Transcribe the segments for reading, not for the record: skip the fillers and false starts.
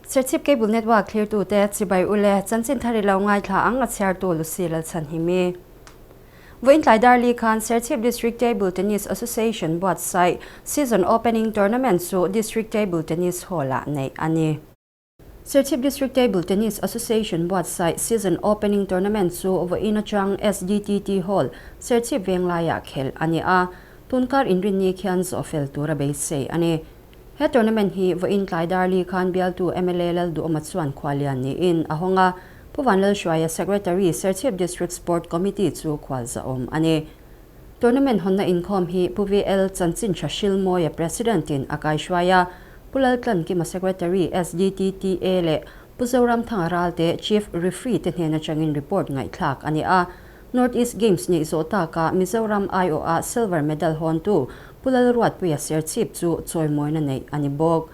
Serchhip Cable Network thlirtute chibai ule chanchin thar i lo ngaithla ang a chhiartu Lucy Lalchhanhimi. Vawiin tlai Darli khan Serchhip District Table Tennis Association buatsaih Season Opening Tournament chu District Table Tennis Hall-ah neih a ni. Serchhip District Table Tennis Association buatsaih Season Opening Tournament chu vawiin atang SDTT Hall, Serchhip Venglaiah khelh a ni a, tunkar inrinni khian zawhfel tura beisei a ni. He tournament hi vawiin tlai Darli khan bialtu mla Lalduhawma chuan khualian niin a hawng a, Pu Vanlalhruaia Secretary, Serchhip District Sport Committee chu khualzahawm a ni. Tournament hawnna inkhawm hi Pu VL Chanchin Thahrilmawia President in a kaihruai a, Pu Laltlankima Secretary, SDTTA leh Pu Zoramthanga Ralte Chief Referee te hnen atangin report ngaihthlak a ni a. North East Games neih zawh taka Mizoram aiawha silver medal hawntu Pu Lalruatpuia Serchhip chu chawimawina neih a ni bawk.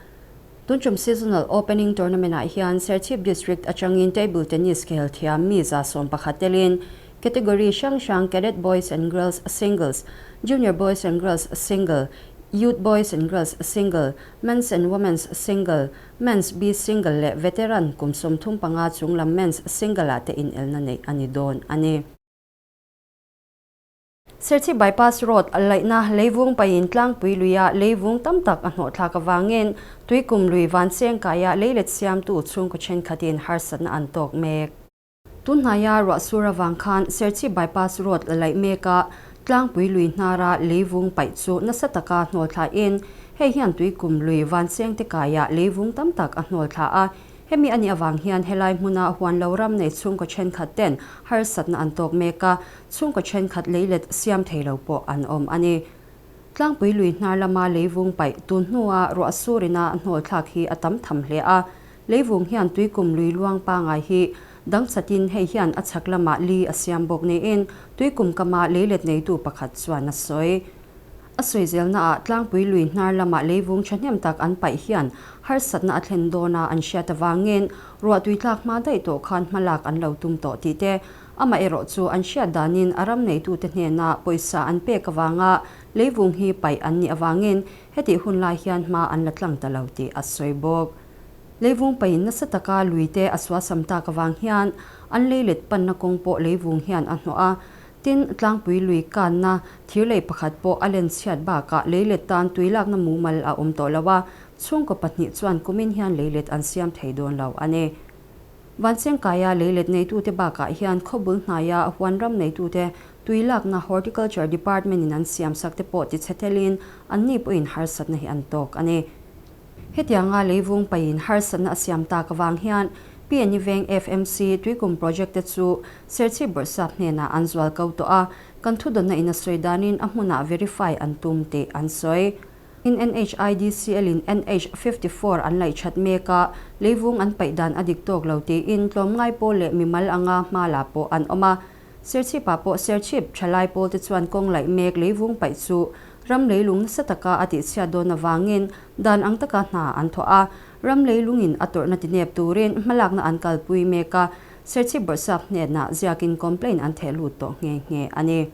Tuntum Seasonal Opening Tournament-ah hian Serchhip District atangin Table Tennis khel thiam mi 11 telin category hrang hrang Cadet Boys and Girls Singles, Junior Boys and Girls Single, Youth Boys and Girls Single, Men's and Women's Single, Men's B Single leh Veteran kum 35 chung lam Men's Single-ah te inelna neih a ni dawn a ni. Serchhip Bypass Road laihna leivung paihin tlangpui luia leivung tam tak a hnawh thlak avangin Tuikum lui Vancheng kaia leilet siamtu chhungkaw thenkhatin harsatna an tawk mek. Tunhnaia ruah sur avang khan Serchhip Bypass Road laih meka tlangpui lui hnara leivung paih chu nasa taka hnawl thlain hei hian Tuikum lui Vancheng te kaia leivung tam tak a hnawl thla a. Hemi a nih avang hian helai hmuna huan lo ram nei chhungkaw thenkhat ten harsatna an tawk mek a, chhungkaw thenkhat leilet siam thei lo pawh an awm a ni. Tlangpui lui hnar lama leivung paih tun hnua ruah surina hnawl thlak hi a tam tham hle a. Leivung hian tuikum lui luang pangai hi dang chatin hei hian a chhak lamah li a siam bawk niin tuikum kama leilet neitu pakhat chuan a sawi. A sawi zelnaah tlangpui lui hnar lama leivung thahnem tak an paih hian harsatna a thlen dawna an hriat avangin ruahtui tlak hma daih tawh khan hmalak an lo tum tawh tih te, amaherawh chu an hriat danin a ram neitute hnena pawisa an pek avanga leivung hi paih an nih avangin hetih hun lai hian hma an la tlang ta lo tih a sawi bawk. Leivung paihin nasa taka luite a suasam tak avang hian an leilet panna kawng pawh leivung hian a hnawh a, tin, tlangpui lui kanna thirlei pakhat pawh a len chhiat bakah leilet tan tuilakna mumal a awm tawh lo a, chhungkaw pahnih chuan kumin hian leilet an siam thei dawn lo a ni. Vanchengkaia leilet neitute bakah hian khawbul hnaia huanram neitute tuilakna Horticulture Department-in an siamsak te pawh tichhe telin anni pawhin harsatna hi an tawk a ni. Hetianga leivung paihin harsatna a siam tak avang hian PNE Veng FMC Tuikum Project te chu Serchhip Bawrhsap hnenah an zual ko tawh a, kan thudawnna in a sawi danin a hmunah verify an tum tih an sawi. In NHIDCL in NH 54 an laih that mek a, leivung an paih dan a dik tawk lo tiin tlawmngai pawl leh mimal anga hma la pawh an awm a. Serchhip-ah pawh Serchhip thalai pawl te chuan kawng laih mek leivung paih chu Ram leilung nasa taka a tihchhiat dawn avangin dan ang taka hna an thawh a, ram leilungin a tawrhna tinep turin hmalakna an kalpui mek a, Serchhip Bawrhsap hnenah ziakin complaint an theh lut tawh nghe nghe a ni.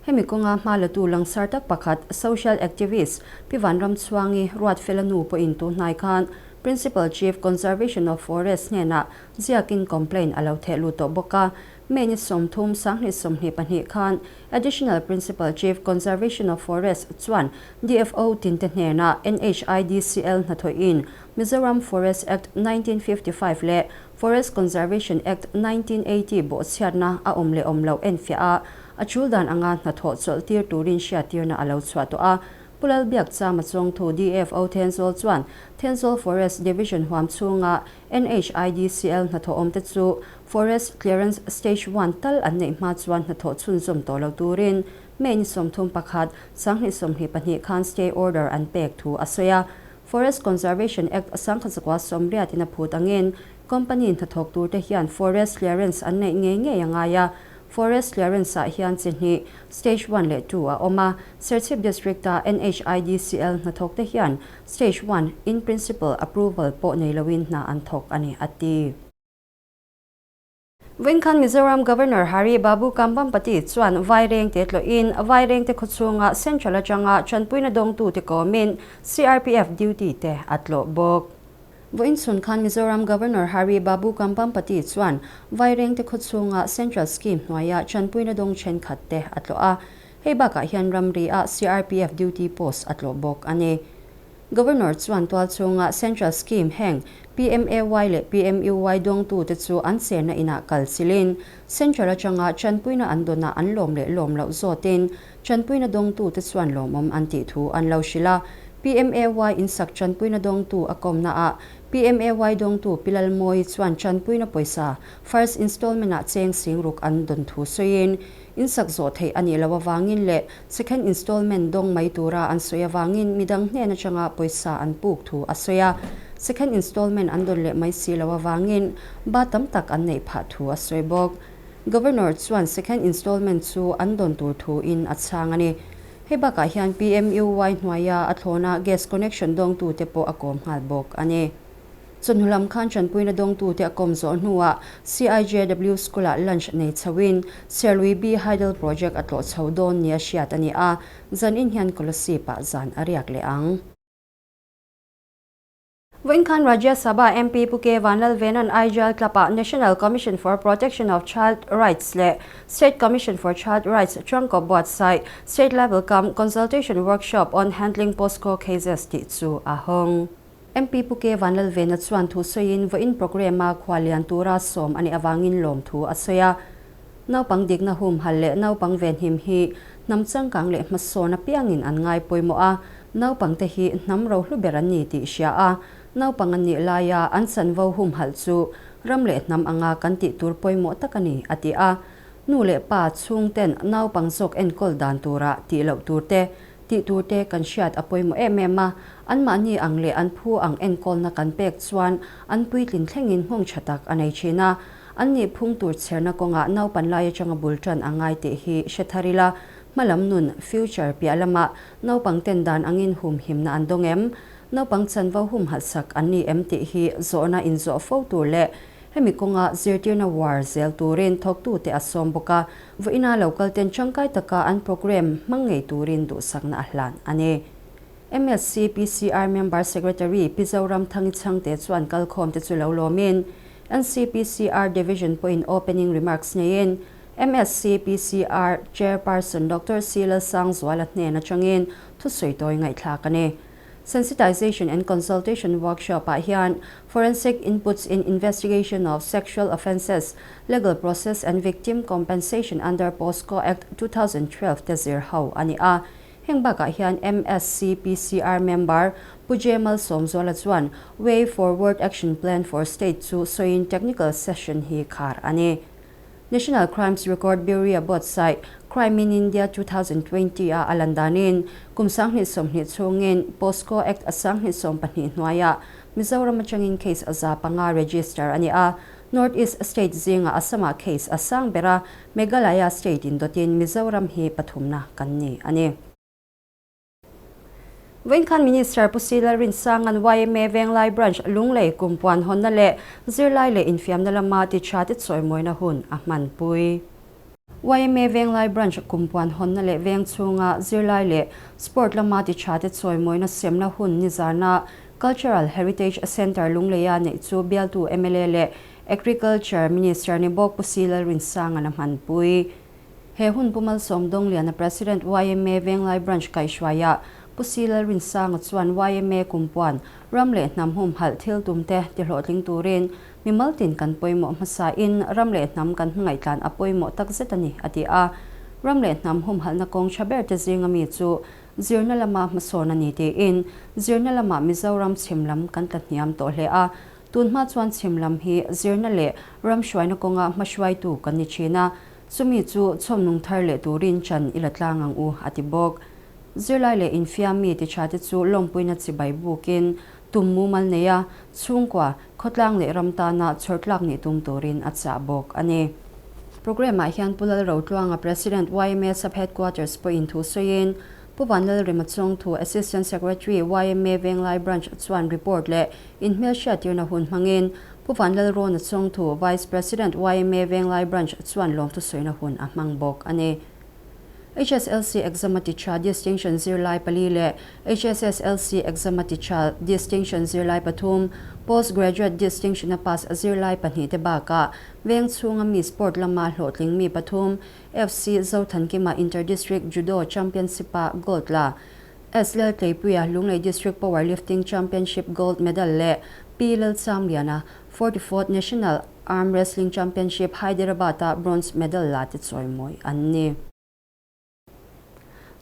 Hemi kawnga hma latu langsar tak pakhat social activist Pi Vanramchhuangi Ruatfela nu pawhin tunhnai khan Principal Chief Conservation of Forest hnenah ziakin complaint a lo theh lut tawh bawk a, May ni 30 2022 khan Additional Principal Chief Conservation of Forest chuan DFO tinte hnenah NHIDCL hnathawhin Mizoram Forest Act 1955 leh Forest Conservation Act 1980 bawhchhiatna a awm leh awm loh enfiah a, a chul dan anga hnathawh chawlh tir turin hriattirna a lo chhuah tawh a. Pu Lalbiakchama Chawngthu DFO Thenzawl chuan Thenzawl Forest Division huam chhunga NHIDCL hnathawh awmte chu Forest Clearance Stage One tal an neih hma chuan hnathawh chhunzawm tawh lo turin May ni 31, 2022 khan stay order an pek thu a sawi a. Forest Conservation Act 1980 in a phut angin company hnathawk turte hian forest clearance an neih ngei ngei a ngai a. Forest clearance ah hian chi hnih, Stage One leh Two a awm a. Serchhip District-a NHIDCL hnathawkte hian Stage One, in principle approval pawh nei loin hna an thawk a ni, a ti. Vawinkhan Mizoram Governor Hari Babu Kambhampati chuan Vairengte tlawhin Vairengte khawchhunga Central atanga tanpuina dawngtute kawmin CRPF duty te a tlawh bawk. Vawiin chhun khan Mizoram Governor Hari Babu Kambhampati chuan Vairengte khawchhunga Central Scheme hnuaia chanpuina dawng thenkhat te a tlawh a. Hei bakah hian ramri ah CRPF duty post a tlawh bawk a ni. Governor chuan tualchhunga Central Scheme heng PMAY leh PMUY dawngtute chu an chenna inah kal chilhin Central atanga chanpuina an dawnah an lawm leh lawm loh zawtin chanpuina dawngtute chuan lawmawm an tih thu an lo hrilh a. PMAY insak chanpuina dawngtu a kawmnaah PMAY dawngtu Pi Lalmawi chuan chanpuina pawisa first installment-ah cheng singruk an dawn thu sawiin Insak zawh theih a nih loh avangin leh second installment dawng mai tura an sawi avangin midang hnen atanga pawisa an puk thu a sawi a. Second installment an dawn leh mai si loh avangin ba tam tak an neih phah thu a sawi bawk. Governor chuan second installment chu an dawn tur thu in a chhang a ni. Hei bakah hian PMUY hnuaia a thlawna gas connection dawngtute pawh a kawm nghal bawk a ni. Chawhnu lam khan tanpuina dawngtute a kawm zawh hnuah CIJW School-ah lunch nei chhoin Serlui B Hydel Project a tlawh chho dawn nia hriat a ni a, zanin hian Kolasib-ah zan a riak leh ang. Vawiin khan Rajya Sabha MP Pu K Vanlalvena'n Aijal Club-ah National Commission for Protection of Child Rights leh State Commission for Child Rights Tangkawp buatsaih State Level Cum Consultation Workshop on Handling POSCO Cases tih chu a hawng. MP Pu K Vanlalvena chuan thu sawiin vawiin programme-a khua lian tura sawm a nih avangin lawmthu a sawi a. Naupang dikna humhal leh naupang venhim hi hnam changkang leh hmasawn apiangin an ngai pawimawh a, naupangte hi hnam rohlu ber an ni tih hria a, naupang an nih laia an chanvo humhalh chu ram leh hnam anga kan tih tur pawimawh tak a ni, a ti a. Nu leh pa chhungten naupang zawk enkawl dan tura tih loh turte Tih turte kan hriat a pawimawh em em a, anmahni ang leh an phu ang enkawlna kan pek chuan an puitlin thlengin nghawng tha tak a nei thin a. An nih phung tur chherna kawngah naupan lai atanga bul tan a ngai tih hi hre thar ila, hmalam nun, future, piah lamah naupang ten dan angin humhimna an dawng em? Naupang chanvo humhalhsak an ni em tih hi zawhna inzawh fo tur leh Hemi kawnga zirtirna war zel turin thawktute a sawm bawk a, vawiina lo kalten tangkai taka an programme hmang ngei turin duhsakna a hlan a ni. MSC PCR Member Secretary Pi Zoram Thangi Chhangte chuan kalkhawmte chu lo lawmin, NCPCR Division pawhin opening remarks neiin, MSC PCR Chairperson Doctor C Lalsangzuala hnen atangin thusawi tawi ngaihthlak a ni. Sensitization and Consultation Workshop-ah hian Forensic Inputs in Investigation of Sexual Offences, Legal Process and Victim Compensation under POSCO Act 2012 te zir ho a ni a. Heng bakah hian MSCPCR member Pu J Malsawmzuala chuan Way Forward Action Plan for State chu sawiin technical session hi khar a ni. National Crimes Record Bureau buatsaih Crime in India 2020 a a lan danin kum 2020 chhungin POSCO Act a 2020 hnuaiah Mizoram atangin case a 500 register a ni a, North East state zingah Assam-ah case a sang ber a, Meghalaya state in dawtin Mizoram hi pathumna kan ni a ni. Vawiin khan Minister Pu Sila Rinsanga'n yma Venglai Branch Lunglei kumpuan hawnna leh zirlai leh infiamna lama ti tha te chawimawina hun a hmanpui. Yma Venglai Branch kumpuan hawnna leh veng chhunga zirlai leh sport lama ti tha te chawimawina semna hun nizarna Cultural Heritage Centre Lungleia neih chu bialtu mla leh Agriculture Minister ni bawk Pu Sila Rinsanga'n a hmanpui. He hun Pu Malsawm Dawngliana President yma Venglai Branch kaihhruaiah Pu Si Lalrinsanga chuan yma kumpuan ram leh hnam humhalh thil tumte tihlawhtling turin mimal tin kan pawimawh hmasain ram leh hnam kan hmangaih tlan a pawimawh takzet a ni a ti a. Ram leh hnam humhalhna kawng tha ber te zinga mi chu zirna lama hmasawn a ni tiin zirna lamah Mizoram chhim lam kan tla hniam tawh hle a. Tun hma chuan chhim lam hi zirna leh ram hruaina kawnga hmahruaitu kan ni thin a. Chumi chu chhawmnung thar leh turin chan i la tlang ang u, a ti bawk. Zirlai leh infiam mi tichhate chu lawmpuina chibai bukin tum mumal nei a, chhungkua, khawtlang leh ram tana chhawrtlak nih tum turin a chah bawk a ni. Programme-ah hian Pu Lalrotluanga President yma Sub Headquarters pawhin thu sawiin, Pu Vanlalrima Chawngthu Assistant Secretary yma Venglai Branch chuan report leh inhmelhriattirna hun hmangin Pu Vanlalrawna Chawngthu, Vice President yma Venglai Branch chuan lawmthu sawina hun a hmang bawk a ni. HSLC exam a ti tha distinction zirlai pali leh HSSLC exam a ti tha distinction zirlai pathum, Post Graduate distinction a pass zirlai pahnih te bakah veng chhunga mi sport lama hlawhtling mi pathum, FC Zothankima Inter-District Judo Championship-a gold la, S Laltleipuia Lunglei District Powerlifting Championship gold medal leh P Lalchamliana 44th National Arm Wrestling Championship Hyderabad-a bronze medal la te chawimawi an ni.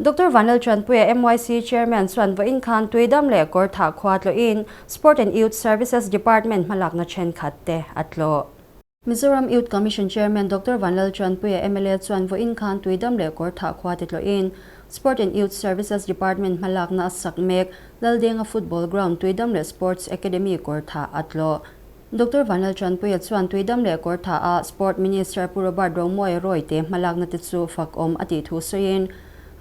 Doctor Vanlalchanpuia MYC Chairman chuan vawiin khan Tuidam leh Kawrthah khua tlawhin Sport and Youth Services Department hmalakna thenkhat te a tlawh. Mizoram Youth Commission Chairman Doctor Vanlalchanpuia mla chuan vawiin khan Tuidam leh Kawrthah khua te tlawhin Sport and Youth Services Department hmalakna a sak mek Laldenga Football Ground Tuidam leh Sports Academy Kawrthah a tlawh. Doctor Vanlalchanpuia chuan Tuidam leh Kawrthah ah Sport Minister Pu Robert Romawia Royte hmalakna te chu fak awm a tih thu sawiin,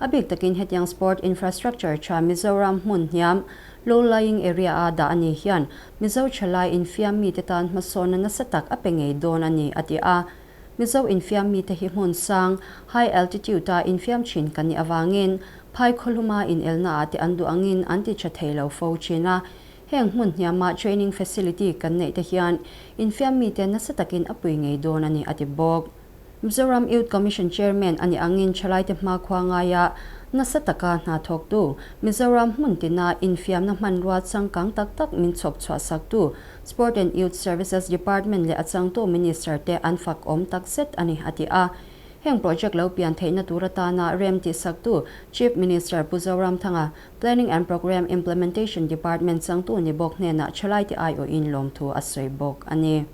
a bik takin hetiang sport infrastructure tha Mizoram hmun hniam, low lying area, a dah a ni hian Mizo thalai infiam mite tan hmasawnna nasa tak a pe ngei dawn a ni, a ti a. Mizo infiam mite hi hmun sang, high altitude, a infiam thin kan nih avangin phai khawhluma inelna ah te an duh angin an ti tha thei lo fo thin a. Heng hmun hniama training facility kan neih te hian infiam mite nasa takin a pui ngei dawn a ni, a ti bawk. Mizoram Youth Commission Chairman a nih angin thalaite hmakhua ngaia nasa taka hna thawktu, Mizoram hmun tina infiamna hmanrua changkang tak tak min chhawp chhuah saktu Sport and Youth Services Department leh a changtu Minister te an fak awm tak zet a ni, a ti a. Heng project lo pian theihna tur atana rem tihsaktu Chief Minister Pu Zoramthanga, Planning and Programme Implementation Department changtu ni bawk hnenah thalaite aiawhin lawmthu a sawi bawk a ni.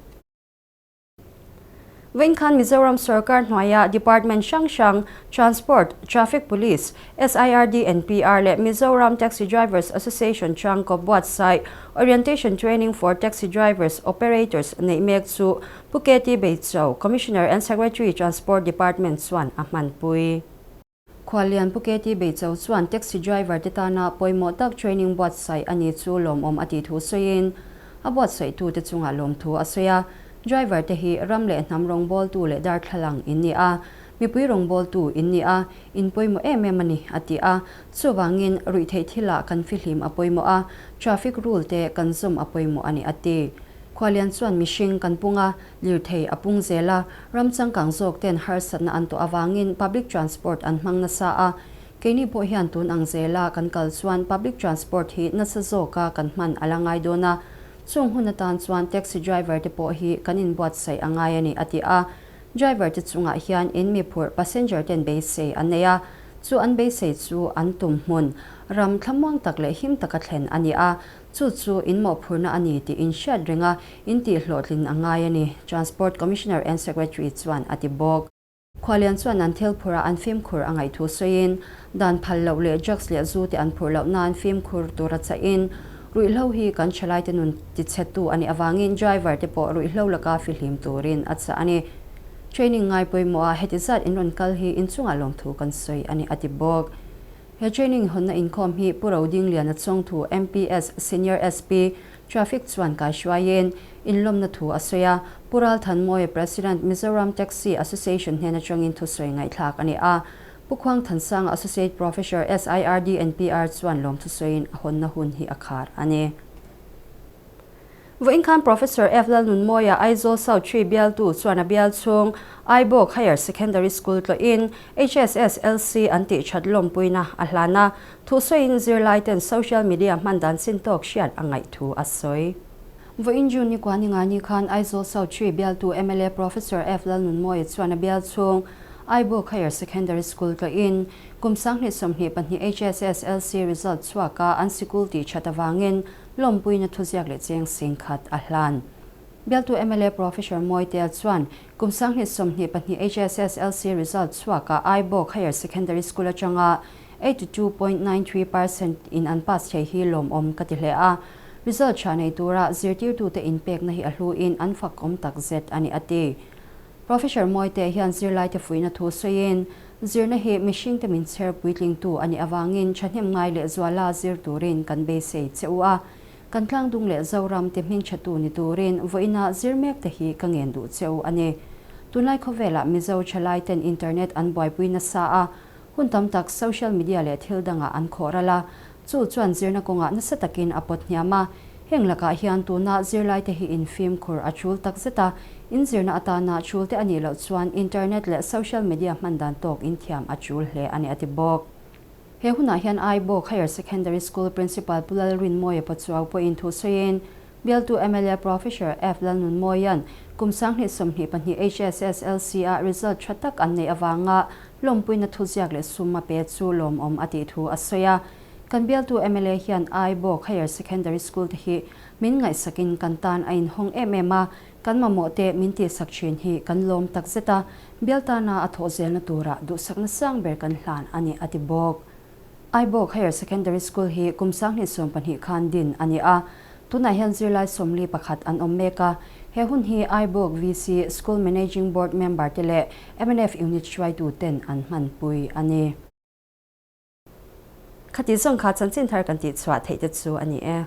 Vawiin khan Mizoram sorkar hnuaia department hrang hrang, Transport, Traffic Police, SIRD and PR leh Mizoram Taxi Drivers Association changkaw buatsaih Orientation Training for Taxi Drivers Operators neih mek chu Pu KT Beichau, Commissioner and Secretary Transport Department chuan a hmanpui. Khuallian Pu KT Beichau chuan taxi driver te tana pawimawh tak training buatsaih a ni chu lawmawm a tih thu sawiin a buatsaihtute chungah lawmthu a sawi a. Driver te hi ram leh hnam rawngbawltu leh darthlalang in ni a, mipui rawngbawltu in ni a, in pawimawh em em a ni, a ti a. Chuvangin ruihtheih thilah kan fihlim a pawimawh a, traffic rule te kan zawm a pawimawh a ni, a ti. Khuallian chuan mihring kan pung a, Lirthei a pung zel a, ram changkang zawk ten harsatna an tawh avangin public transport an hmang nasa a, keini pawh hian tun ang zela kan kal chuan public transport hi nasa zawka kan hman a la ngai dawn a, chung hun atan chuan taxi driver te pawh hi kan inbuatsaih a ngai a ni, a ti a. Driver te chungah hian in mi phurh passenger ten beisei an nei a, chu an beisei chu an tum hmun ram thlamuang tak leh him taka thlen a ni a, Chu chu in mawhphurhna a ni tih in hriat reng a, in tih hlawhtlin a ngai a ni, Transport Commissioner and Secretary chuan a ti bawk. Khualian chuan an thil phurh ah an fimkhur a ngaih thu sawiin, dan phal loh leh drugs leh zu te an phurh loh nan fimkhur tur a chahin, ruihhlo hi kan thalaite nun tichhetu a nih avangin driver te pawh ruihhlo laka fihlim turin a chah a ni. Training ngai pawimawh ah heti zat in rawn kal hi inchungah lawmthu kan sawi a ni, a ti bawk. He training hawnna inkhawm hi Pu Rodingliana Chawngthu, MPS, Senior SP, Traffic chuan kaihruaiin inlawmna thu a sawi a, Pu Ralthanmawia, President, Mizoram Taxi Association hnen atangin thusawi ngaihthlak a ni a. Pu Khuangthansanga, Associate Professor, SIRD and PR chuan lawmthusawiin a hawnna hun hi a khar a ni. Vawiin khan Professor F. Lalnunmawia Aizawl South Tree bialtu chuan a bial chhung Aibawk Higher Secondary School tlawhin HSSLC an tih that lawmpuina a hlan a, thusawiin zirlaiten social media hman dan chin tawk hriat a ngaih thu a sawi. Vawiin June ni kua ni nga ni khan Aizawl South Tree bialtu mla Professor F. Lalnunmawia chuan a bial chhung Aibawk Higher Secondary School tlawhin kum 2022 HSSLC result chhuaka an sikul tih that avangin Lawmpuina thuziak leh cheng sing khat a hlan. Bialtu mla Professor Mawitea chuan kum 2022 HSSLC result chhuakah Aibawk Higher Secondary School atanga 82.93% in an pass thei hi lawmawm ka ti hle a. Result tha nei tura zirtirtute inpekna hi a hluin an fakawm takzet a ni a ti. Professor Mawitea hian zirlaite fuihna thu sawiin, Zirna hi mihringte min chher puitlingtu a nih avangin thahnem ngai leh zuala zir turin kan beisei che u a. Kan tlangdung leh Zoram te hmingchhatu ni turin vawiina zir mek te hi ka ngen duh che u a ni. Tunlai khawvelah Mizo thalaiten internet an buaipui nasa a. Hun tam tak social media leh thil dangah an khawh ral a, chu chuan zirna kawngah nasa takin a pawt hniam a. Heng lakah hian tuna zirlaite hi infimkhur a tul tak zet a, inzirna atana tul te a nih loh chuan internet leh social media hman dan tawk inthiam a tul hle a ni a ti bawk. He hunah hian Aibawk Higher Secondary School Principal Pu Lalrinmawia Pachuau pawhin thu sawiin, Bialtu mla Professor F Lalnunmawia'n kum 2022 HSSLC-ah result tha tak an neih avanga lawmpuina thuziak leh sum a pe chu lawmawm a tih thu a sawi a. Kan bialtu mla hian Aibawk Higher Secondary School te hi min ngaihsakin kan tan a inhawng em em a, kan mamawh te min tihsak thin hi kan lawm takzet a, bial tana a thawh zelna turah duhsakna sang ber kan hlan a ni a ti bawk. Aibawk Higher Secondary School hi kum 2020 khan din a ni a, tunah hian zirlai 41 an awm mek a. He hun hi Aibawk VC, School Managing Board member te leh mnf Unit hruaitu ten an hmanpui a ni. Khati zawng kha chanchin thar kan tihchhuah theih te chu a ni e.